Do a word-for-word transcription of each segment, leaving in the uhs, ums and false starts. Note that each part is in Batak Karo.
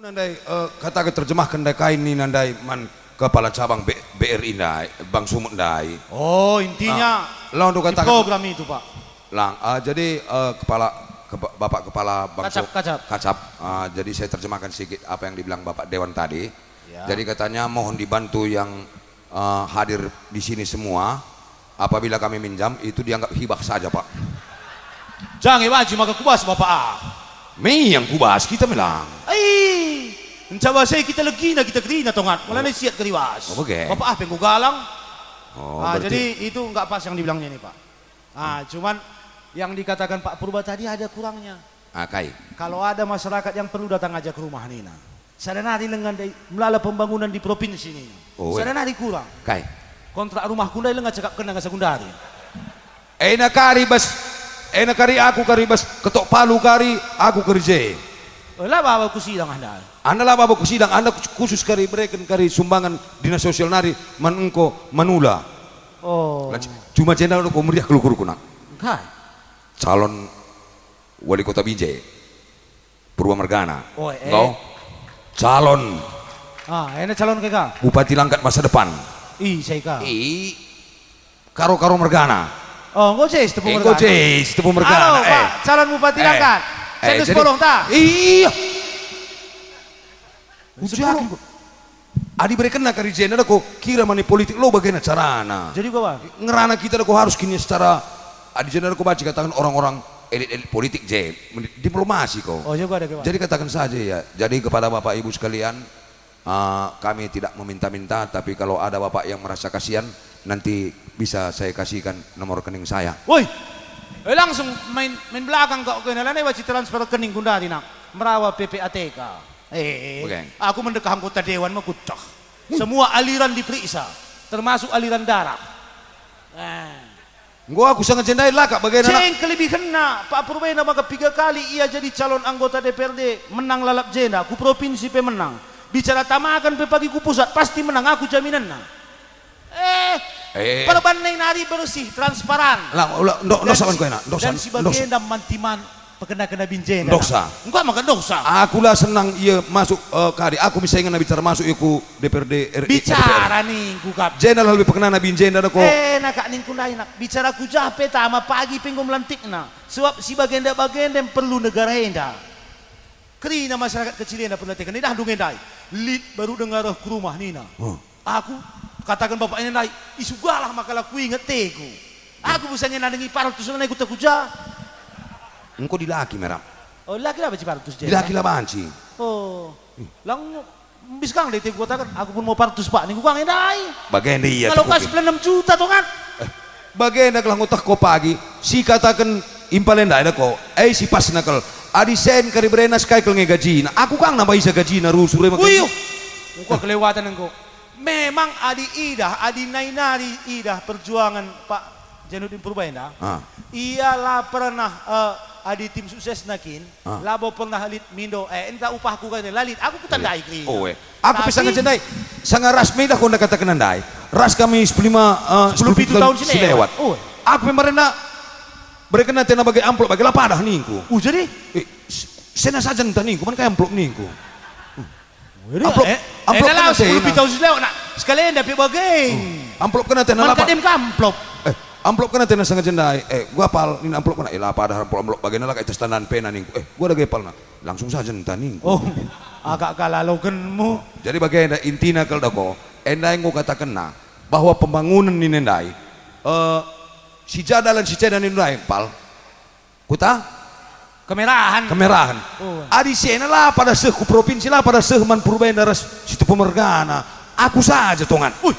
Ndai, eh, kataken, terjemahken ndai kai nina ndai man kepala cabang B-, B R I ndai, Bang Sumut ndai. Oh, intinya Ah, lalu di kataken program itu, Pak. Lang, ah, jadi, eh, kepala, kepa-, Bapak Kepala Bang Kacap, Su-, Kacap. Kacap, ah, jadi saya terjemahkan sedikit apa yang dibilang Bapak Dewan tadi. Ya. Jadi katanya mohon dibantu yang eh, hadir di sini semua, apabila kami minjam, itu dianggap hibah saja, Pak. Jange banci maka kubas, Bapak, ah. Me yang kubas, kita melang. Ai, enca basa kita legina, kita kerina tongat. Malah Oh. siat kari bas. Oh, bage. Bapak, ah, penggo galang. Oh, Ah, berarti jadi itu enggak pas yang dibilangnya ini, Pak. Ah, cuman yang dikatakan Pak Purba tadi ada kurangnya. Ah, kai? Kalau ada masyarakat yang perlu datang aja ke rumah nina. Sada nari lengan ndai melala pembangunan di provinsi nina. Oh, Sada ya. nari kurang. Kai? Kontrak rumahku ndai lenga cakapkenna nga sekundari. Ena kari bas, ena kari aku kari bas, ketok palu kari aku kerje. Eh, la baba ku sidang anda. Anda la baba ku sidang, anda khusus kari bereken kari sumbangan dinas sosial nari man engko manula. Oh. Lanci-, cuma jenda ko meriah kelukurku nak. Kai? Calon wali kota Binjai, Purba mergana. Oh, eh. Engkau calon Ah, ena calon ke ka? Bupati Langkat masa depan. Ih, saya ka. I, karo-karo mergana. Oh, enggo je Sitepu Eh, mergana. Enggo je Sitepu mergana. Halo, eh. Pak, calon bupati Eh. Langkat. Eh, Sendus jadi bolong, ta? Iya. Ujar Sepuluh. aku. Adi berekenna kari jenda dako kira mani politik lo bagena carana. Jadi kau apa? Ngerana kita dako harus kini secara adi jenda dako baca katakan orang-orang elit-elit politik je, men-, diplomasi kau. Oh, jadi kau ada kau. Jadi katakan saja ya. Jadi kepada Bapak Ibu sekalian, ah, kami tidak meminta-minta, tapi kalau ada Bapak yang merasa kasihan, nanti bisa saya kasihkan nomor rekening saya. Woi, eh, langsung main, main belakang kau kena, lanai baci transfer rekening kundari nak merawa P P A T K. Eh, Oke. aku mendekah anggota dewan mekutah. Semua aliran diperiksa, termasuk aliran darah. Eh. Enggo aku sanga jendai lakap bagaina nak. Ceng kelebihenna, Pak Purba enda maka piga kali ia jadi calon anggota D P R D, menang lalap jenda, ku provinsi pe menang. Bicara tamaken pe pagi ku pusat, pasti menang, aku jaminenna. Eh, Eh. perban nai nari bersih, transparan. Lah, ulah, ndok, Dan ndok saban si-, ko enak, ndok dan sa-, si ndok sa- bagenda mantiman pekena-kena binjena. Ndok sa. Engkau maka ndok sa. Aku la senang ia masuk, eh, kari. Aku bisa ingan bicara masuk ia ku D P R D R I, Bicara D P R. ningku kap. Jenda lebih pekena na binjena dako. Eh, nak ningku ndai nak. Bicara ku jah pe tama pagi pe enggo melantikna. Sebab si bagenda-bagenda perlu negara enda. Kerina masyarakat kecil enda perlu teken. Idah ndunge ndai. Lit baru denga reh ku rumah nina. Huh. Aku kataken bapak enda ndai, isugalah maka la kuinget teku. Aku bisa nge nandangi partus nai kuta kuja. Engko dilaki merap. Oh, laki la banci partus je. Dilaki la banci. Oh. Lang bis kang dai teku kataken, aku pun mau partus pak ningku kang endai. Bagenda ia Kalau kas tukukin. puluh enam juta to kan? Eh, bagenda kelah ngutah ko pagi, si kataken impal endai da ko, eh si pas nakel. Adi sen kari berena sekai kel nge gajina. Aku kang nambah isa gajina rusur e maka. Uyuh. Engko kelewatan engko. Memang adi idah, adi nai nari idah perjuangan Pak Jainuddin Purba enda, Ah. ia la pernah, eh, adi tim suksesna kin, Ah. labo pernah lit mindo, eh, enta upahku kata, la lit, aku kutandai kerina. Oh, eh. Aku pe Tapi sanga jendai, sanga ras me idah ko nda kataken ndai. Ras kami sepuluh lima, eh, Sepuluh pitu tahun si lewat. Oh, eh. Aku pe marena berekenna tena bage amplop bage la padah ningku. Uh, jadi? Eh, s-, sena saja enta ningku, man kai amplop ningku. Jadi, Amplop, eh, amplop enalah kena sepuluh tena. pitu si lewat, nak, sekali enda pe bage. Hmm. Amplop kena tena Man lapa? kadem ka amplop. Eh, amplop kena tena sengaja ndai. Eh, gua apal nina amplop kena. Eh, lapa ada amplop, amplop bagena lah, kayak tas tandan pena ningku. Eh, gua ada gepal, nak. Langsung saja enta ningku. Oh, agak kalalokenmu. Jadi bagenda intina kal dako. Enda enggo katakenna bahwa pembangunan nina ndai, eh, si ja dalan si ceda nina ndai, pal. Kuta? Kemerahan. Kemerahan. Oh. Adi sena la pada seh ku provinsi, la pada seh man Purba enda ras Sitepu mergana. Aku saja tongan. Uy,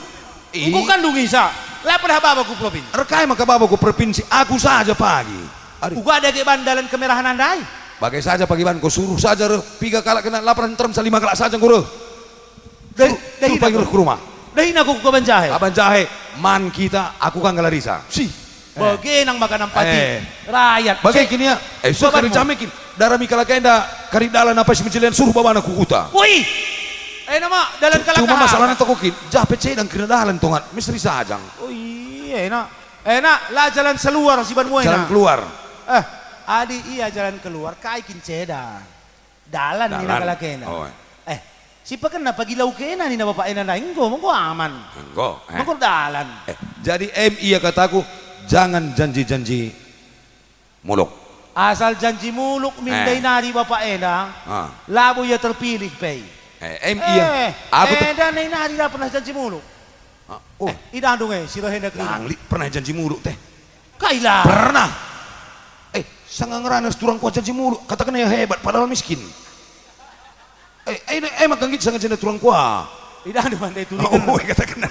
Ih. engko kan dungi sa. La pada baba ku provinsi. Erkai maka baba ku provinsi, aku saja pagi. Adi. Uga dage ban dalan kemerahan andai. Bagai saja pagi ban, ko suruh saja reh piga kalak kena la pada nterem sa lima kalak saja enggo reh. Dai-, Suruh, dahi suruh pagi nako. reh ku rumah. Dahi nako ku Kaban Jahe. Kaban Jahe, man kita, aku kan galarisa. Si. Eh. Bage nang maka nampati Eh. rakyat. Bage Cek. kini ya. Eh, sudah kari Babanmu. jame kin. Darami kalak enda kari dalan apa si menjelian suruh babana ku kuta. Woi. Eh, nama dalan kalak Cuma aha? masalahnya toko kin. Jape cedang kira dalan tongan. Misteri sajang. Oh iya, enak. Enak, la jalan seluar si ban muena. Jalan keluar. Eh, adi ia jalan keluar, kai kin ceda. Dalan nina Dalan. kalak enda. Oh. Si pekena pagi lau kena nina bapak enda ndai, enggo, enggo aman. Enggo, eh. Enggo dalan. Eh, jadi em ia kataku, jangan janji-janji muluk. Asal janji muluk min Eh. ndai nari bapak enda, Ah. labo ia terpilih pe. Eh, em ia. Eh, Aku te- enda ndai nari la pernah janji muluk. Ah, oh. Eh, idahndu nge, si rehena kerina. Lang lit pernah janji muluk teh. Kai la? Pernah. Eh, sanga ngerana turang kuah janji muluk, katakenna ia hebat, padahal miskin. Eh, eh, eh, maka nggit sanga jenda turang kuah. Idahndu man ndai turiken. Oh, katakenna.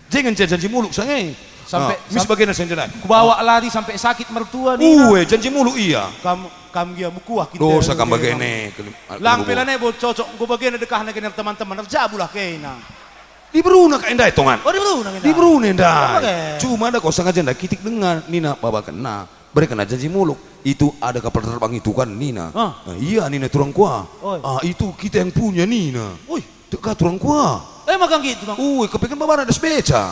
Jangan janji muluk sange. Sampai, Ah, mis sam-, bagena sanga jenda. Kubawa lari sampai sakit mertua nina. Ue, janji muluk ia. Kam, kam gia mekuah kita. Dosa kam bagene. Lang pe lanai bo cocok, enggo bagena dekahna kena teman-teman, erjabulah kena. Diberuna ka ndai, tongan. Oh, diberuna ka ndai. Diberuna ndai. Oh, bage. Cuma ada kau sengaja ndai kitik denga nina babakenna. Berekenna janji muluk. Itu ada kapal terbang itu kan nina. Ah. Ah, iya nina turang kuah. Oi. Ah, itu kita yang punya nina. Ui. Teka turang kuah. Eh, maka nggit turang. Ui, kepeken babana das beca.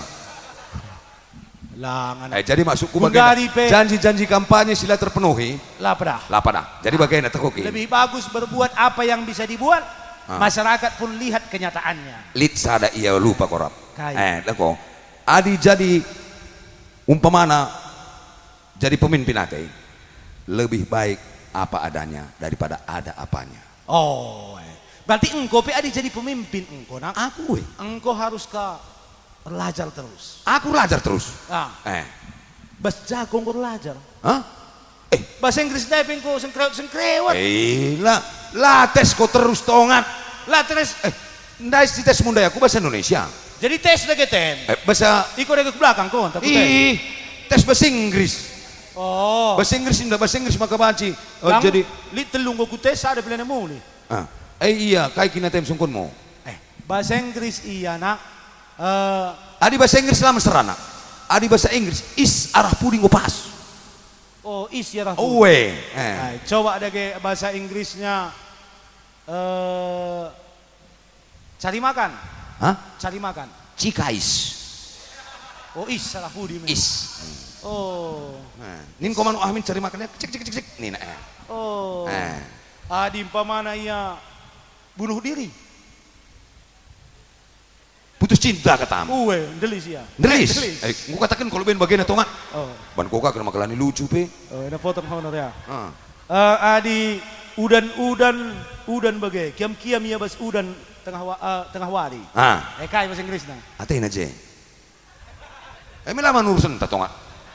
Langan. Eh, jadi maksudku bagaimana? Gundari pe. Janji-janji kampanye si la terpenuhi. La pedah. La pedah. Jadi bagaimana, teko ki? Lebih bagus berbuat apa yang bisa dibuat, Ah. masyarakat pun lihat kenyataannya. Lit sada ia lupa korap. Kai. Eh, leko. Adi jadi umpamana jadi pemimpin ate, lebih baik apa adanya daripada ada apanya. Oh, eh. Berarti engko pe adi jadi pemimpin engko, nak? Aku, eh. Engko harus ka erlajar terus. Aku erlajar terus. Ah. Eh. Bas jago enggo erlajar. Hah? Eh. Bahasa Inggris ndai pe engko sengkrewet-sengkrewet. Eh, la, la tes ko terus, tongat. La tes. Eh, ndai si tes mundai aku bahasa Indonesia. Jadi tes dage ten. Eh, bahasa Iko dage ku belakang ko, entah ku tes. Ih, tes bahasa Inggris. Oh. Bahasa Inggris indah, bahasa Inggris maka banci. Oh, Lang, jadi lit telu enggo ku tes, sada pe la mulih. Ah. Eh, iya, kai kina tem sungkunmu? Eh, bahasa Inggris iya, nak. Eh, Adi bahasa Inggris la mesera, nak. Adi bahasa Inggris, is arah pudi enggo pas. Oh, is arah pudi. Oe. Eh. Nah, coba dage bahasa Inggrisnya, eh, cari makan. Hah? Cari makan. Cikais. Oh, is arah pudi me. Is. Oh. Nah, nin ko manuk amin cari makan, ya, cik, cik, cik, cik. Nih, nah, eh. Oh. Eh. Adi umpamana ia bunuh diri. Putus cinta katam. Ue, ndelis ia. Ndelis. Eh, ndelis. Eh, enggo kataken kalau ben bagena tongat. Oh. Ban koka kena makalani lucu pe. Oh, ena potong honor ya. Ah. Eh, adi udan-udan, udan bage, kiam-kiam ia bas udan tengah wa-, eh, tengah wari. Ah. Eh, kai bahasa Inggrisna? Atena je. Eh, me la man urusen ta tonga.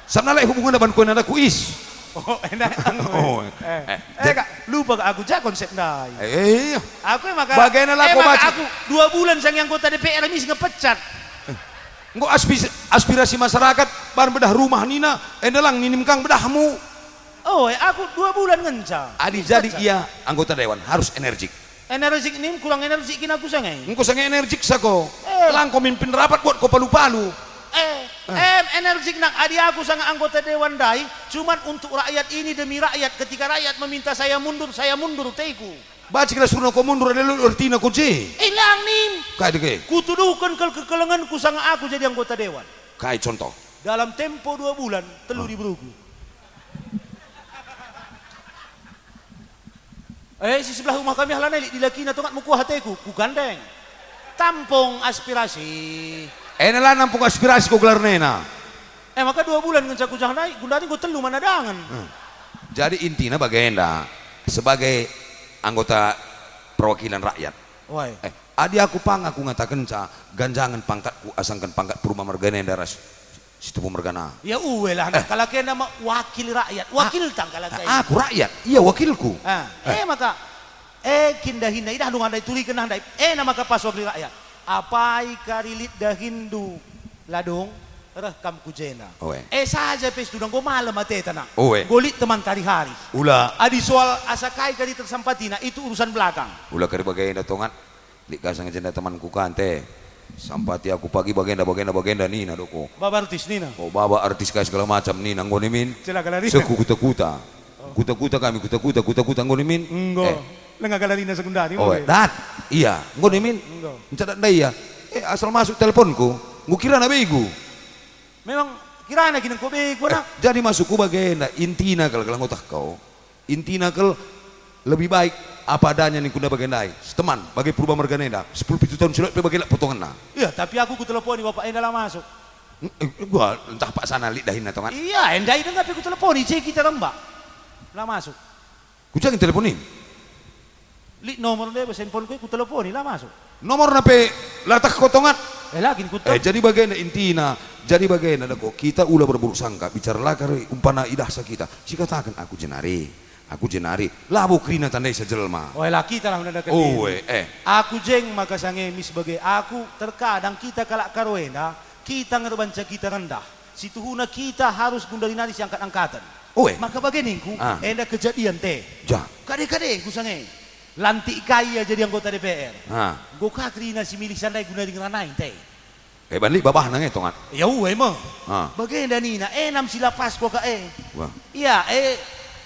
Sabna la hubunganna ban kue nanda ku is. Oh, enak. Oh, eh, eh, eh, ja- Kak, lupa aku ja konsep ndai. Eh, iya. Aku emang ka-, bagena la emang ko ka baca. Aku dua bulan sangi anggota D P R mis ngepecat. Eh, enggo aspis-, aspirasi masyarakat ban bedah rumah nina, enda lang ninim kang bedahmu. Oh, eh, aku dua bulan ngenca. Adi jadi ngepecat. Ia anggota dewan harus energik. Energik nim, kurang energik kin aku sange. Engko sange energik sako. Eh. Lang ko mimpin rapat buat ko palu-palu. Eh, eh. Em, energik nak adi aku sange anggota dewan ndai, cuman untuk rakyat ini demi rakyat. Ketika rakyat meminta saya mundur, saya mundur teku. Baci kena suruh ko mundur, ada lu ertina ko je. Eh, lang nim. Kai dege? Kutuduhken kel kekelengenku sange aku jadi anggota dewan. Kai contoh? Dalam tempo dua bulan, telu Hmm. diberuku. Eh, si sebelah rumah kami halana lit dilakina tongat mekuah ateku, kugandeng. Tampung aspirasi. Ena la nampung aspirasi ko gelarna ena. Eh, maka dua bulan ngenca kujah ndai, gundari enggo telu mana dangen. Hmm. Jadi intina bagenda, sebagai anggota perwakilan rakyat. Wai. Eh, adi aku pang aku ngatakenca ganjangen pangkatku asangken pangkat perumah mergana enda ras si tubuh mergana. Ya uwe lah, eh. Kalak enda ma wakil rakyat, ah, wakil tang kalak ah, enda. Aku rakyat, ia wakilku. Ah, eh. Eh, maka, eh, kin dahinna idah dung andai turiken nah ndai, eh, na maka pas wakil rakyat. Apai kari lit dahinndu, ladung, reh kam ku jenda. Oe. Eh, saja pe sudah enggo malem ateta nak. Oe. Enggo lit teman kari hari. Ula. Adi soal asa kai kari tersampatina, itu urusan belakang. Ula kari bagenda tongan. Lit ka sanga jenda temanku kante. Sampati aku pagi bagenda, bagenda, bagenda nina doko. Baba artis nina. Oh, baba artis kai segala macam nina, enggo nimin. Celaka lari. Seh ku kuta-kuta. Oh. Kuta-kuta kami, kuta-kuta, kuta-kuta enggo nimin. Enggo. Eh. Lenga galarina sekundari. Oh, eh, dat. Iya, enggo nimin. Enggo. Ncadat ndai ya. Eh, asal masuk teleponku, enggo kirana begu. Memang kirana gini engko begu, eh, anak. Jadi masukku bagenda, intina kal, kal anggota kau. Intina kal Lebih baik apa adanya ningkuna bage ndai. Teman, bage Purba mergana enda, sepuluh pitu tahun si lot pe bage lak potongenna. Iya, tapi aku kuteleponi bapak enda la masuk. Eng-, eh, gua ntah paksana lit dahinna, tongan. Iya, enda ida nge pe kuteleponi, je kita rembak. La masuk. Kuja nge teleponi? Lit nomor ndai, bas handphone ku, kuteleponi, la masuk. Nomorna pe la teh ko, tongan. Eh, la kin kuteh. Eh, jadi bagenda intina, jadi bagenda dako, kita ula berburuk sangka, bicara la kari umpana idahsa kita. Sikataken aku jenari, aku jenari, labo kerina tandaisa jelma. Oe, la kita lah menandaken diri. Oe, eh. Aku jeng maka sange mis bage aku, terkadang kita kalak Karo enda, kita ngerbanca kita rendah. Situhuna kita harus gundari nari siangkat-angkaten. Oe. Maka bage ningku, ah, enda kejadian te. Ja. Kade-kadengku sange. Lantik ka ia jadi anggota D P R. Ah. Enggo ka kerina si milihsa ndai guna ring ranai te. Eh, banci babahna nge, tongan. Ya, ue me. Ah. Bagenda nina, enam si la pas kuakap e. Wah. Ia, e,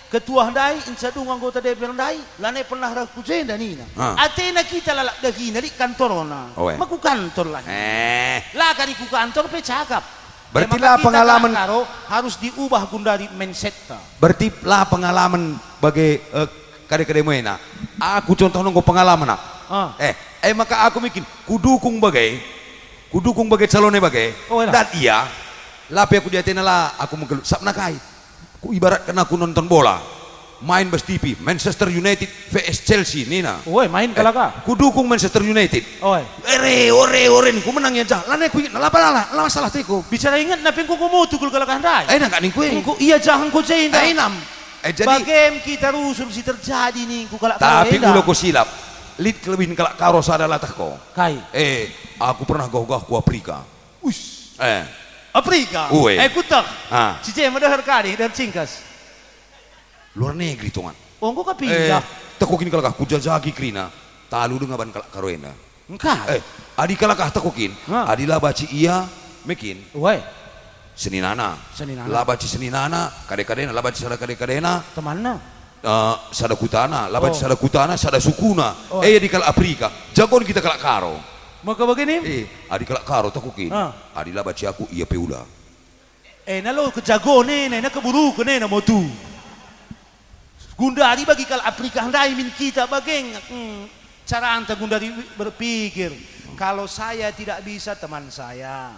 ketua ndai, enca dung anggota D P R ndai, lanai pernah reh ku jenda nina. Ah. Atena kita lalap dagina di kantorna. Oe. Meku kantor lah. Eh. La kari ku kantor pe cakap. Berarti la pengalaman. E, maka kita kalak Karo harus diubah gundari mindset-ta. Berarti la pengalaman bage, eh, kade-kade muena. Aku contohna enggo pengalaman, ah. Ah. Eh, eh, maka aku mikin, kudukung bage, kudukung bage calon e bage. Oh, elah. Dan ia, la pe aku di atena la aku menggelut. Sabna kai? Ku ibaratken aku nonton bola. Main bas T V, Manchester United V S Chelsea, nina. Oe, main kalak ka. Eh, kudukung Manchester United. Oe. Ere, ore, ore, ku menang ia jah. Lanai ku inget, la apa la, la masalah teku. Bicara inget, na pe enggo kumu tukul kalak ndai. Eh, na nggak ningku e. Enggo ia jah enggo jenda. Eh, nam. Eh, jadi. Bagem kita rusur si terjadi ningku kalak Karo enda. Tapi ulo ku silap. Lit kelebihen kalak Karo sada latah ko. Kai? Eh, aku pernah gauh-gauh ku Afrika. Uish. Eh. Afrika? Ue. Eh, kuteh. Ah. Si je me deher kari, deher cingkas. Luar negeri, tongan. Oh, enggo ka pindah. Eh, teko kin kalak ah, kujajaki kerina. Talu denga ban kalak Karo enda. Engkai? Eh, adi kalak ah teko kin. Ha. Adi la banci ia, mekin. Ue. Seninana. Seninana. La banci seninana, kade-kadena, la banci sada kade-kadena. Temanna. Eh, sada kutana, la banci sada kutana, sada sukuna. Oh. Eh, adi kalak Afrika, jagon kita kalak Karo. Maka bagini? Eh, adi kalak Karo teko kin. Ah. Adi la banci aku, ia pe ula. Eh, na lo kejagon e, na, na keburuken e, na motu. Gundari bagi kalak Afrika ndai min kita bageng, hmm, caranta gundari berpikir. Kalau saya tidak bisa, teman saya.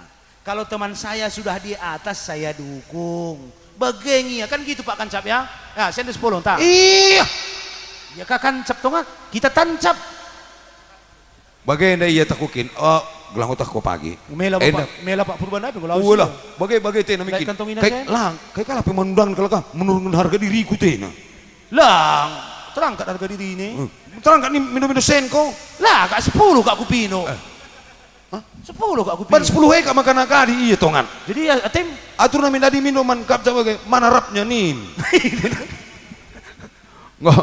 Kalau teman saya sudah di atas, saya dukung. Bageng ia, kan gitu Pak Kancap ya? Ya, sende sepuluh, entah. Iya. Ya, Kak Kancap, tongan. Kita tancap. Bagenda ia teko kin, eh, gelah ngutah ko pagi. Mela Enda. Bapak, mela Pak Purban apa, kalau Ulah, bage-bage tena mikin. Kantong ina kai, sen? Lang, kai kalak pe manundang kalak ah, menurunkan harga diriku tena. Lang, terangkat harga diri ini. Hmm. Terangkat ni mindo-mindo sen ko. Lah, kak sepuluh kak kupino. Eh. Hah? Sepuluh kak kupino. Ban sepuluh eka makan kadi ia, tongan. Jadi ya, atim. Atur nami dadi mindo man kap jawa ge, mana rapnya nin. Ngo.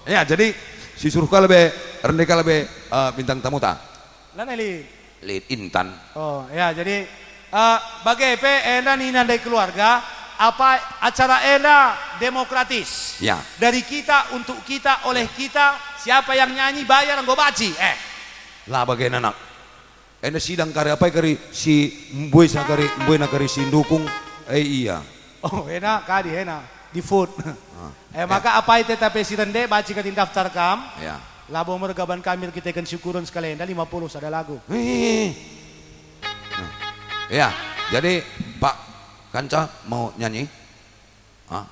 Ya, jadi si suruh ka lebe, rende ka lebe, eh, bintang tamu ta? Lanai lit. Lit Intan. Oh, ya, jadi, eh, bage pe enda nina ndai keluarga, apa acara enda demokratis. Ya. Dari kita, untuk kita, oleh kita, siapa yang nyanyi, bayar, enggo banci. Eh. La bage, anak. Enda sidang kari apai kari si mbuesa kari, mbuena kari si ndukung, eh, iya. Oh, ena kadi ena, di food. Ah. Eh, ya. Maka apai tetapi si rende banci kati daftar kam. Ya. Labo merga ban kami erkiteken syukuren sekalenda lima puluh sada lagu. Eh. Nah. Ya, jadi Pak Kanca mau nyanyi? Ah.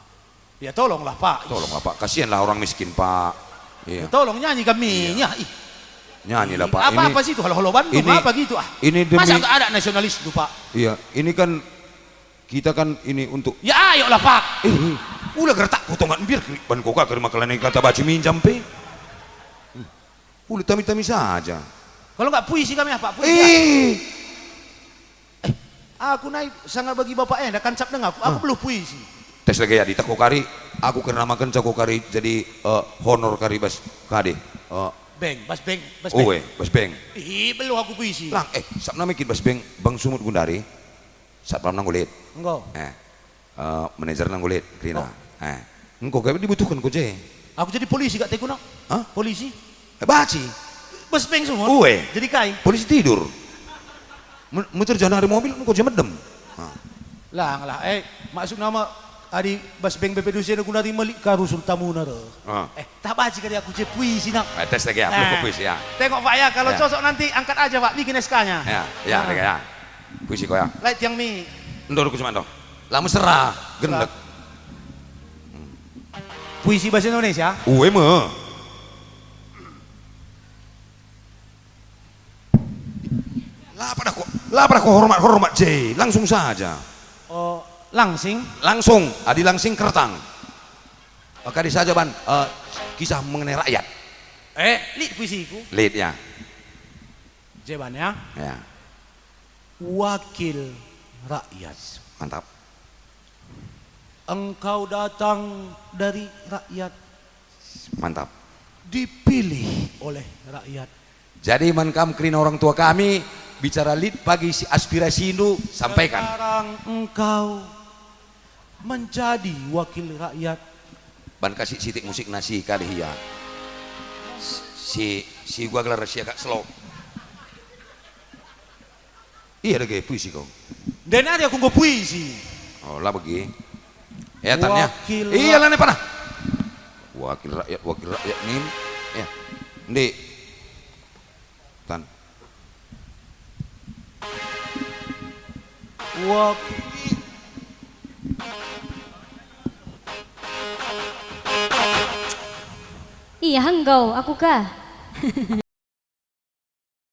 Ya, tolonglah, Pak. Tolonglah, Pak. Kasihanlah orang miskin, Pak. Iya. Ya, tolong nyanyi kami. Iya. Ya, ih. Nyanyilah, Pak. Apa-apa sih itu, halo-halo Bandung, ini, apa gitu, ah? Ini demi. Masa nggak ada nasionalis itu, Pak? Iya, ini kan, kita kan ini untuk. Ya, ayolah, Pak. Eh, eh. Ula gertak ku tongan bir, ban koka kerima kelana kata baci minjam pe. Hmm. Ula tami-tami saja. Kalau nggak puisi kami apa? Puisi, ah. Eh. Eh, aku nai sanga bagi bapak enda kancap denga aku, aku beluh puisi. Tes lagi ya, ditako kari, aku kernamaken cako kari jadi, eh, honor kari bas kade. Eh, Beng, bas beng, bas beng. Uwe, bas beng. Ih, beluh aku puisi. Lang, eh, sap nami kin bas beng, Bang Sumut gundari. Sap lam nanggulit. Enggo. Eh. Eh, manajer nanggulit, kerina. Oh. Eh. Engko gabe dibutuhken ku je. Aku jadi polisi kak teku nak. Hah? Polisi. Eh, baci. Bas beng semua. Uwe. Jadi kai? Polisi tidur. Me-, meter janari mobil engko je medem. Hah. Lang lah, eh, maksud nama Adi bas beng B P D U C guna adi melik ka rusur tamuna reh. Ah. Eh, tabaci kari aku je puisi, nak. Eh, tes lagi ya, Eh, aku puisi ya. Tengok, Pak, ya, kalau Ya. cocok nanti angkat aja, Pak, bikin S K-nya. Ya, ya, Ah. dek ya. Puisi ko ya. Lai tiang mi. Ndor ku cuman doh. Lama serah, gendek. Puisi bahasa Indonesia? Uwe me. La pada ko, la pada ko hormat-hormat je, langsung saja. Oh, langsing? Langsung, adi langsing kertang. Maka di saja ban, eh, kisah mengenai rakyat. Eh, lit puisiku. Lit ya. Je ban ya. Ya. Wakil rakyat. Mantap. Engkau datang dari rakyat. Mantap. Dipilih oleh rakyat. Jadi man kam kerina orang tua kami, bicara lit pagi si aspirasindu, sampaikan. Sekarang engkau menjadi wakil rakyat. Ban kasih sitik musik nasi kali ia. Si, si gua gelar si agak slow. Iya dage puisi ko. Ndai nari aku enggo puisi. Oh, la bagi. Ya, Tan, ya. Wakil Iya, ra- la ne panah. Wakil rakyat, wakil rakyat nin. Ya. Ndi. Tan. Wakil. Iya, enggo, aku kah?